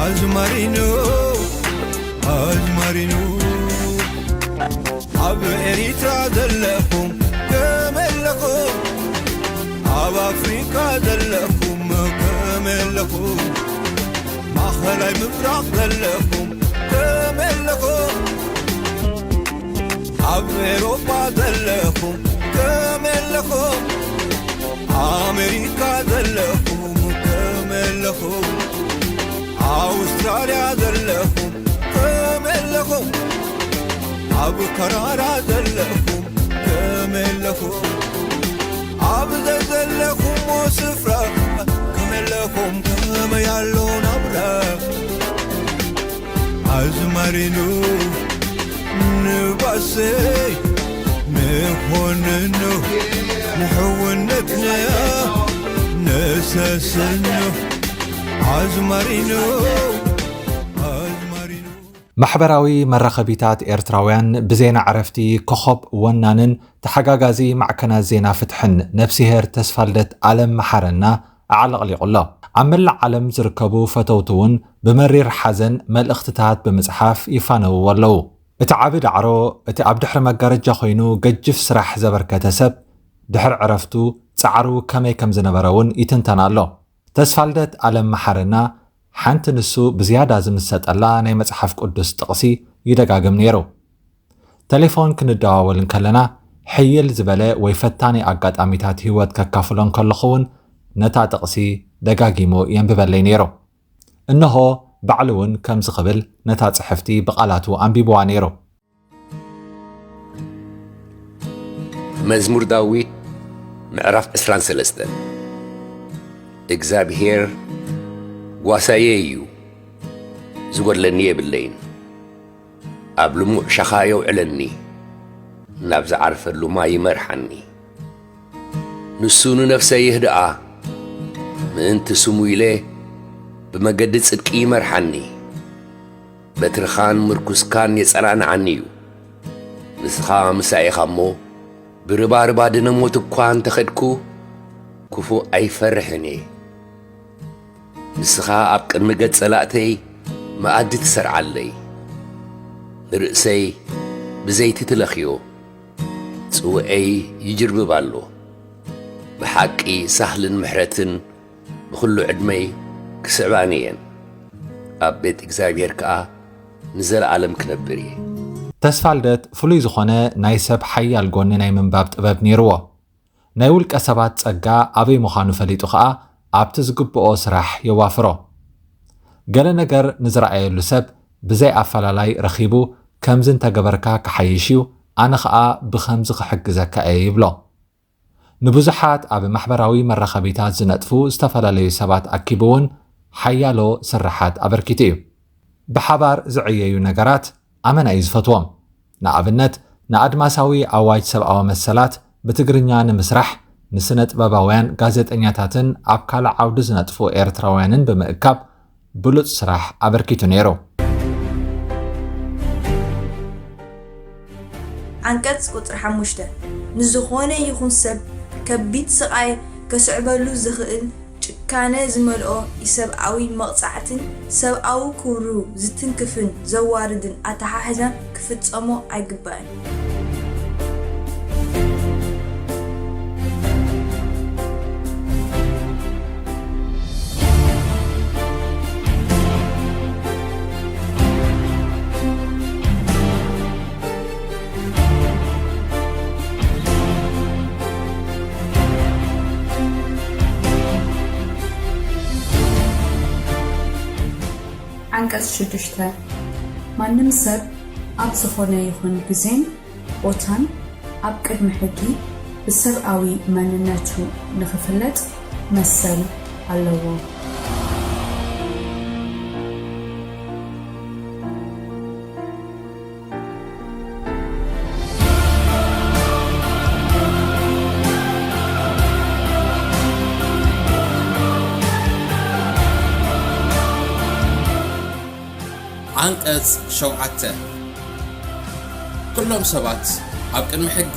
ኣዝማሪኖ ኣዝማሪኖ ኣብ ኤሪትራ ዘለኹም ከመለኹም ኣብ ኣፍሪካ ዘለኹም ከመለኹም ማኸላይ ምብራቕ ዘለኹም ከመለኹም ኣብ ኤሮጳ ዘለኹም ከመለኹም ኣሜሪካ ዘለኹም ከመለኹም ኣውስትራልያ ዘለኹም ከመለኹም ኣብ ካናዳ ዘለኹም ከመለኹም ኣብ ዘለኹሞ ስፍራ ከመለኹም ከመይ ኣሎ ናብራ ኣዝማሪኑ ንባሰይ ንኾንኑ ንሕውነትና ነሰስኑ ኣዝማሪኑ ኣዝማሪኑ ማሕበራዊ መራኸቢታት ኤርትራውያን ብዜና ዕረፍቲ ኮኾብ ወናንን ተሓጋጋዚ ማዕከናት ዜና ፍትሕን ነብስሄር ተስፋልደት ኣለም መሓረና ኣዕለቕሊቑ ኣሎ። ኣብ መላእ ዓለም ዝርከቡ ፈተውቱ እውን ብመሪር ሓዘን መልእኽትታት ብምጽሓፍ ይፋነውዎ ኣለዉ። እቲ ዓቢ ዳዕሮ፣ እቲ ኣብ ድሕሪ መጋረጃ ኮይኑ ገጅፍ ስራሕ ዘበርከተ ሰብ፣ ድሕሪ ዕረፍቱ ጻዕሩ ከመይ ከም ዝነበረ እውን ይትንተን ኣሎ። ተስፋልደት ኣለም መሓረና ሓንቲ ንሱ ብዝያዳ ዝምሰጠላ ናይ መጽሓፍ ቅዱስ ጥቕሲ ይደጋግም ነይሩ። ተሌፎን ክንደዋወል እንከለና፣ ሕይል ዝበለ ወይ ፈታኒ ኣጋጣሚታት ህይወት ከካፍሎ እንከለኹ እውን ነታ ጥቕሲ ደጋጊሙ የንብበለይ ነይሩ። እንሆ ባዕሉ እውን ከምዚ ክብል ነታ ጽሕፍቲ ብቓላቱ ኣንቢብዋ ነይሩ። መዝሙር ዳዊት ምዕራፍ ዕስራን ሰለስተን እግዚኣብሄር ጓሳየ እዩ፣ ዝጎድለኒ የብለይን። ኣብ ልሙዕ ሻኻ የውዕለኒ፣ ናብ ዝዓርፈሉ ማይ ይመርሓኒ። ንሱ ንነፍሰይ የህድኣ፣ ምእንቲ ስሙ ኢለ ብመገዲ ጽድቂ ይመርሓኒ። በትርኻን ምርኩስካን የጸናንዓኒ እዩ። ንስኻ ምሳይ ኢኻ እሞ፣ ብርባርብ ኣድነ ሞት እኳ እንተ ኸድኩ፣ ክፉእ ኣይፈርሕን እየ። ንስኻ ኣብ ቅድሚ ገጽ ጸላእተይ መኣዲ ትሰርዓለይ። ንርእሰይ ብዘይቲ ትለኽዮ፣ ጽውኤይ ይጅርብብ ኣሎ። ብሓቂ ሳህልን ምሕረትን ንኹሉ ዕድመይ ክስዕባኒ እየን። ኣብ ቤት እግዚኣብሔር ከኣ ንዘለኣለም ክነብር እየ። ተስፋልደት ፍሉይ ዝኾነ ናይ ሰብ ሓያል ጎኒ ናይ ምንባብ ጥበብ ነይርዎ። ናይ ውልቀ ሰባት ጸጋ ኣበይ ምዃኑ ፈሊጡ ኸኣ ኣብቲ ዝግብኦ ስራሕ የዋፍሮ። ገለ ነገር ንዝረኣየሉ ሰብ ብዘይ ኣፈላላይ ረኺቡ ከምዚ እንተገበርካ ክሓይሽ እዩ፣ ኣነ ኸኣ ብኸምዚ ክሕግዘካ እየ ይብሎ። ንብዙሓት ኣብ ማሕበራዊ መራኸቢታት ዝነጥፉ ዝተፈላለዩ ሰባት ኣኪቡ እውን ሓያሎ ስርሓት ኣበርኪቱ እዩ። ብሓባር ዝዕየዩ ነገራት ኣመና እዩ ዝፈትዎም። ንኣብነት ንኣድማሳዊ ኣዋጅ ሰብኣዊ መሰላት ብትግርኛ ንምስራሕ ንስነ ጥበባውያን ጋዜጠኛታትን ኣብ ካልእ ዓውዲ ዝነጥፉ ኤርትራውያንን ብምእካብ ብሉጽ ስራሕ ኣበርኪቱ ነይሩ። ዓንቀጽ ቁጽሪ ሓሙሽተ ንዝኾነ ይኹን ሰብ ከቢድ ስቓይ ከስዕበሉ ዝኽእል ጭካነ ዝመልኦ ኢሰብኣዊ መቕጻዕትን ሰብኣዊ ክብሩ ዝትንክፍን ዘዋርድን ኣተሓሕዛን ክፍጸሞ ኣይግባእን። ዓንቀጽ ሽዱሽተ ማንም ሰብ ኣብ ዝኾነ ይኹን ግዜን ቦታን ኣብ ቅድሚ ሕጊ ብሰብኣዊ መንነቱ ንኽፍለጥ መሰል ኣለዎ። ዓንቀጽ ሸውዓተ ኩሎም ሰባት ኣብ ቅድሚ ሕጊ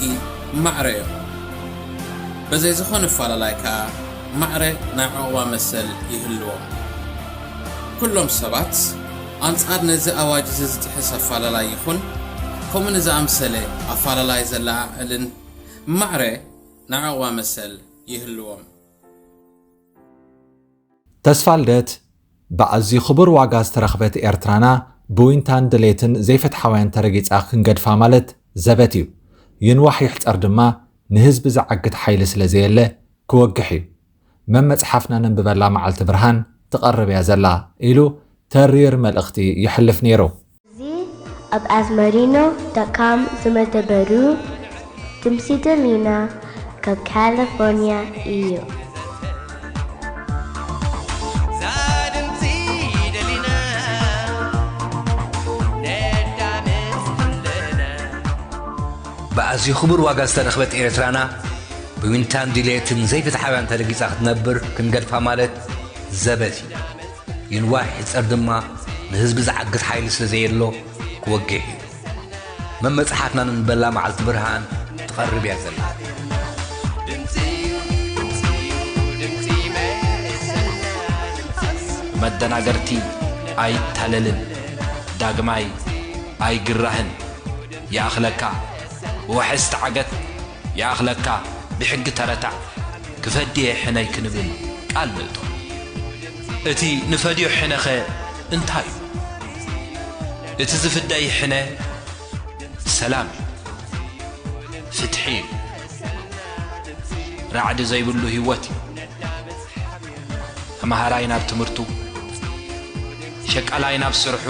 ማዕረ እዮም፣ በዘይ ዝኾነ ኣፈላላይ ከኣ ማዕረ ናይ ዑቕባ መሰል ይህልዎም። ኩሎም ሰባት ኣንጻር ነዚ ኣዋጅ እዚ ዝጥሕስ ኣፋላላይ ይኹን ከምኡ ንዝኣምሰለ ኣፋላላይ ዘለዓዕልን ማዕረ ናይ ዑቕባ መሰል ይህልዎም። ተስፋ ልደት ብኣዝዩ ክቡር ዋጋ ዝተረኽበት ኤርትራና ብዊንታን ድሌትን ዘይፍትሓውያን ተረጊጻ ክንገድፋ ማለት ዘበት እዩ። ይንዋሕ ይሕጸር ድማ ንህዝቢ ዝዓግት ሓይሊ ስለ ዘየለ ክወግሕ እዩ። መመጽሓፍና ነንብበላ መዓልቲ ብርሃን ትቐርብ እያ ዘላ ኢሉ ተሪር መልእኽቲ የሕልፍ ነይሩ። እዚ ኣብ ኣዝማሪኖ ዶት ኮም ዝመደበሩ ድምጺ ደሊና ካብ ካሊፎርኒያ እዩ። ብኣዝዩ ክቡር ዋጋ ዝተረኽበት ኤርትራና ብዊንታን ድሌትን ዘይፍትሓውያን ተረጊጻ ክትነብር ክንገድፋ ማለት ዘበት እዩ። ይንዋሕ ይሕጸር ድማ ንህዝቢ ዝዓግት ሓይሊ ስለ ዘየሎ ክወግሕ እዩ። መመጽሓፍና ንንበላ መዓልቲ ብርሃን ትቐርብ እያ ዘላ። መደናገርቲ ኣይታለልን፣ ዳግማይ ኣይግራህን። ይኣኽለካ፣ ብዋሕስ ተዓገት፣ ይኣኽለካ፣ ብሕጊ ተረታዕ፣ ክፈድየ ሕነይ ክንብል ቃል ንእቶ። እቲ ንፈድዮ ሕነኸ እንታይ እዩ? እቲ ዝፍደይ ሕነ ሰላም እዩ፣ ፍትሒ እዩ፣ ራዕዲ ዘይብሉ ህይወት እዩ። ተመሃራይ ናብ ትምህርቱ፣ ሸቃላይ ናብ ስርሑ፣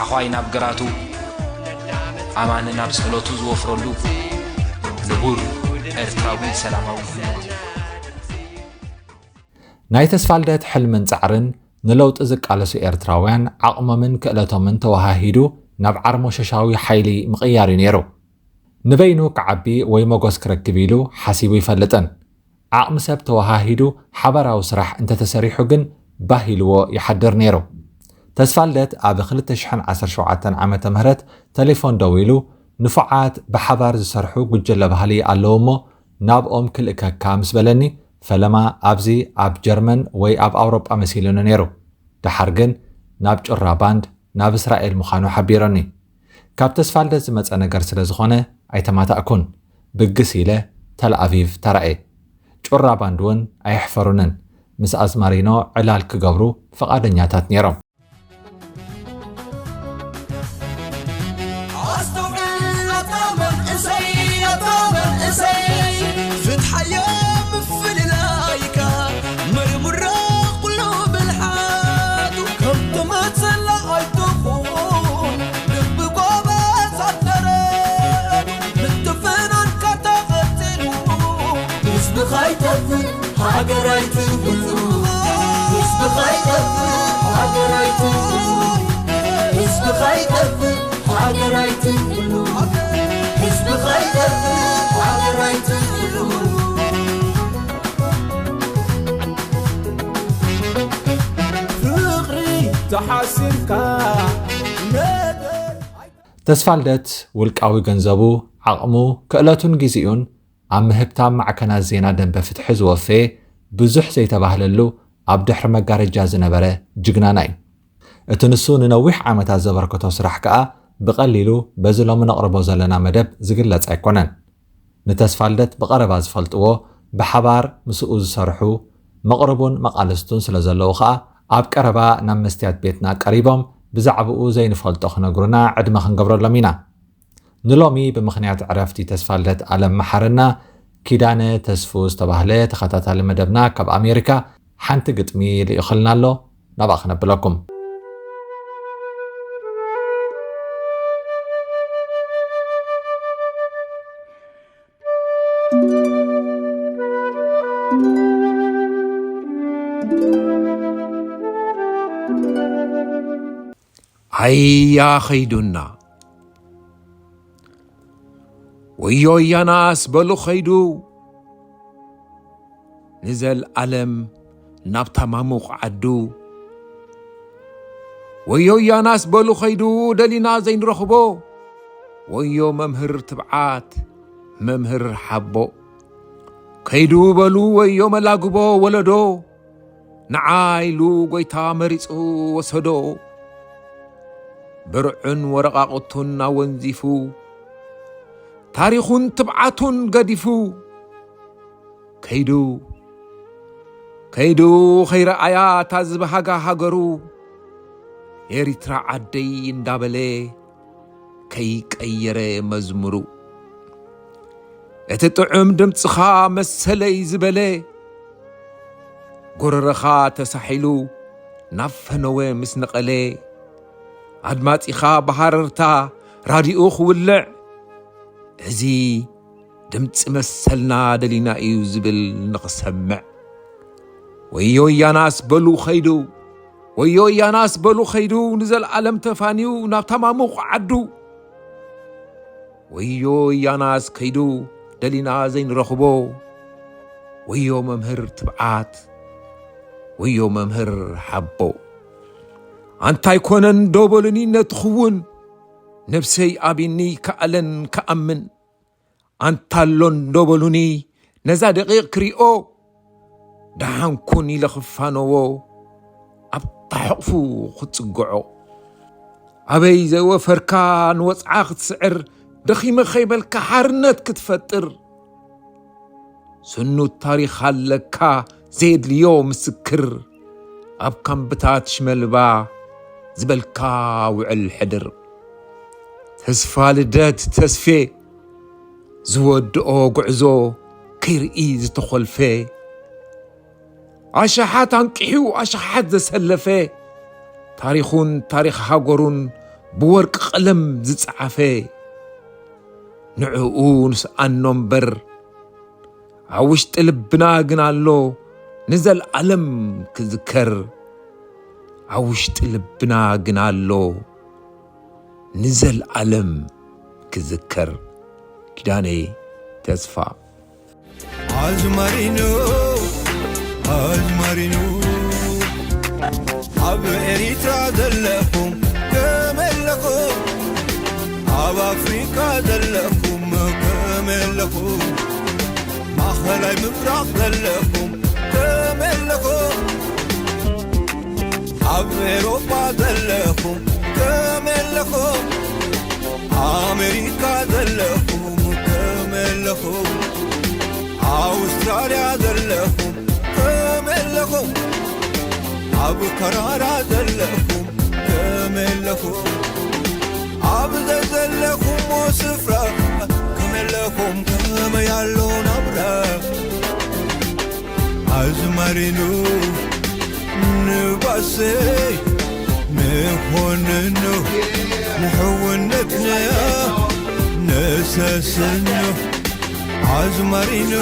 ዓዃይ ናብ ግራቱ፣ ኣማኒ ናብ ጸሎቱ ዝወፍረሉ ንቡር ኤርትራዊ ሰላማዊ ህይወት እዩ። ናይ ተስፋልደት ሕልምን ጻዕርን ንለውጢ ዝቃለሱ ኤርትራውያን ዓቕሞምን ክእለቶምን ተወሃሂዱ ናብ ዓርሞሸሻዊ ሓይሊ ምቕያር እዩ ነይሩ። ንበይኑ ክዓቢ ወይ ሞጎስ ክረክብ ኢሉ ሓሲቡ ይፈልጥን። ዓቕሚ ሰብ ተወሃሂዱ ሓባራዊ ስራሕ እንተተሰሪሑ ግን ባህ ኢልዎ ይሓድር ነይሩ። ተስፋልደት ኣብ ክልተ ሽሕን ዓሰርተ ሸውዓተን ዓመተ ምህረት ተሌፎን ደዊሉ ንፉዓት ብሓባር ዝሰርሑ ጉጅለ ባህሊ ኣለዉ እሞ ናብኦም ክልእከካ ምስ በለኒ ፈለማ ኣብዚ ኣብ ጀርመን ወይ ኣብ ኣውሮጳ መሲሉኒ ነይሩ። ደሓር ግን ናብ ጩራ ባንድ ናብ እስራኤል ምዃኑ ሓቢሮኒ። ካብ ተስፋልደት ዝመጸ ነገር ስለ ዝኾነ ኣይተማታእኩን። ብግስ ኢለ ተልኣቪቭ ተራእየ። ጩራ ባንድ እውን ኣየሕፈሩንን። ምስ ኣዝማሪኖ ዕላል ክገብሩ ፍቓደኛታት ነይሮም። ኣስተውዕል ኣታ መንእሰይ ኣታ መንእሰይ ፍትሓዮ ምፍልላይካ መርምሮ ኩሉ ብልሓቱ ከም ትመፅላ ኣይትኹን ልቢ ጎበዝ ኣፍቀረ ምትፍናንካ ተቐፂሉ ህዝብኻ ይጠፍእ ሃገር ኣይትህሉ ህዝብኻ ይጠፍእ ሃገር ኣይትህሉ ህዝብኻ ይጠፍእ ሃገር ኣይትህሉ ህዝብኻ ይጠፍእ ሃገር ኣይትህሉ ፍቕሪ ተሓሲምካ ነገር ተስፋልደት ውልቃዊ ገንዘቡ፣ ዓቕሙ፣ ክእለቱን ጊዜኡን ኣብ ምህብታም ማዕከናት ዜና ደንበ ፍትሒ ዝወፈየ ብዙሕ ዘይተባህለሉ ኣብ ድሕሪ መጋረጃ ዝነበረ ጅግናና እዩ። እቲ ንሱ ንነዊሕ ዓመታት ዘበርከቶ ስራሕ ከኣ ብቐሊሉ በዚ ሎሚ ነቕርቦ ዘለና መደብ ዝግለጽ ኣይኮነን። ንተስፋልደት ብቐረባ ዝፈልጥዎ፣ ብሓባር ምስኡ ዝሰርሑ፣ መቕርቡን መቓልስቱን ስለ ዘለዉ ከኣ ኣብ ቀረባ ናብ መስትያት ቤትና ቀሪቦም ብዛዕባኡ ዘይንፈልጦ ክነግሩና ዕድመ ክንገብረሎም ኢና። ንሎሚ ብምኽንያት ዕረፍቲ ተስፋልደት ኣለም መሓርና ኪዳነ ተስፉ ዝተባህለ ተኸታታሊ መደብና ካብ ኣሜሪካ ሓንቲ ግጥሚ ልኢኹልና ኣሎ። ናብኣ ክነብለኩም። ኣያ ኸይዱና ወዮ እያናስ በሉ ኸይዱ ንዘልኣለም ናብታ ማሙቕ ዓዱ ወዮ እያናስ በሉ ኸይዱ ደሊና ዘይንረኽቦ ወዮ መምህር ትብዓት መምህር ሓቦ ከይዱ በሉ ወዮ መላግቦ ወለዶ ንዓይ ኢሉ ጎይታ መሪጹ ወሰዶ። ብርዑን ወረቓቕቱን ኣወንዚፉ፣ ታሪኹን ትብዓቱን ገዲፉ፣ ከይዱ፣ ከይዱ ኸይረኣያ እታ ዝበሃጋ ሃገሩ፣ ኤሪትራ ዓደይ እንዳበለ ከይቀየረ መዝሙሩ። እቲ ጥዑም ድምጽኻ መሰለይ ዝበለ፣ ጎረረኻ ተሳሒሉ ናብ ፈነወ ምስ ነቐለ፣ ኣድማጺኻ ብሃረርታ ራዲኡ ክውልዕ፣ እዚ ድምጺ መሰልና ደሊና እዩ ዝብል ንኽሰምዕ። ወዮ ያናስ በሉ ኸይዱ፣ ወዮ ያናስ በሉ ኸይዱ፣ ንዘለኣለም ተፋንዩ ናብ ታማሙቕ ዓዱ። ወዮ ያናስ ከይዱ፣ ደሊና ዘይንረኽቦ። ወዮ መምህር ትብዓት፣ ወዮ መምህር ሓቦ። ኣንታይ ኮነን ዶ በሉኒ ነቲ ክውን፣ ነብሰይ ኣቢኒ ከኣለን ከኣምን። ኣንታ ኣሎን ዶ በሉኒ ነዛ ደቂቕ ክሪኦ፣ ደሓንኩን ኢለ ክፋነዎ፣ ኣብታ ሕቕፉ ክጽግዖ። ኣበይ ዘይወፈርካ ንወጽዓ ክትስዕር፣ ደኺመ ከይበልካ ሓርነት ክትፈጥር። ስኑድ ታሪኽ ኣለካ ዘየድልዮ ምስክር፣ ኣብ ካምብታት ሽመልባ ዝበልካ ውዕል ሕድር። ተስፋ ልደት ተስፌ ዝወድኦ ጉዕዞ ከይርኢ ዝተኾልፈ፣ ኣሽሓት ኣንቂሑ ኣሽሓት ዘሰለፈ፣ ታሪኹን ታሪኽ ሃገሩን ብወርቂ ቀለም ዝጸሓፈ፣ ንዕኡ ንስኣኖ እምበር፣ ኣብ ውሽጢ ልብና ግን ኣሎ ንዘለኣለም ክዝከር። ኣብ ውሽጢ ልብና ግን ኣሎ ንዘለኣለም ክዝከር። ኪዳነ ተስፋ። ኣዝማሪኖ፣ ኣዝማሪኖ፣ ኣብ ኤሪትራ ዘለኹም ከመይ ኣለኹም? ኣብ ኣፍሪቃ ዘለኹም ከመይ ኣለኹም? ማእኸላይ ምብራቕ ዘለኹም ከመይ ኣለኹም? ኣብ ኤውሮጳ ዘለኹም ከመይ ኣለኹም? ኣሜሪካ ዘለኹም ከመይ ኣለኹም? ኣውስትራልያ ዘለኹም ከመይ ኣለኹም? ኣብ ካናዳ ዘለኹም ከመይ ኣለኹም? ኣብ ዘዘለኹሞ ስፍራ ከመይ ኣለኹም? ከመይ ኣሎ ናብራ? ኣዝማሪኖ ንባሰይ ንኾንኖ ንሕውነትና ነሰስኖ። ኣዝማሪኖ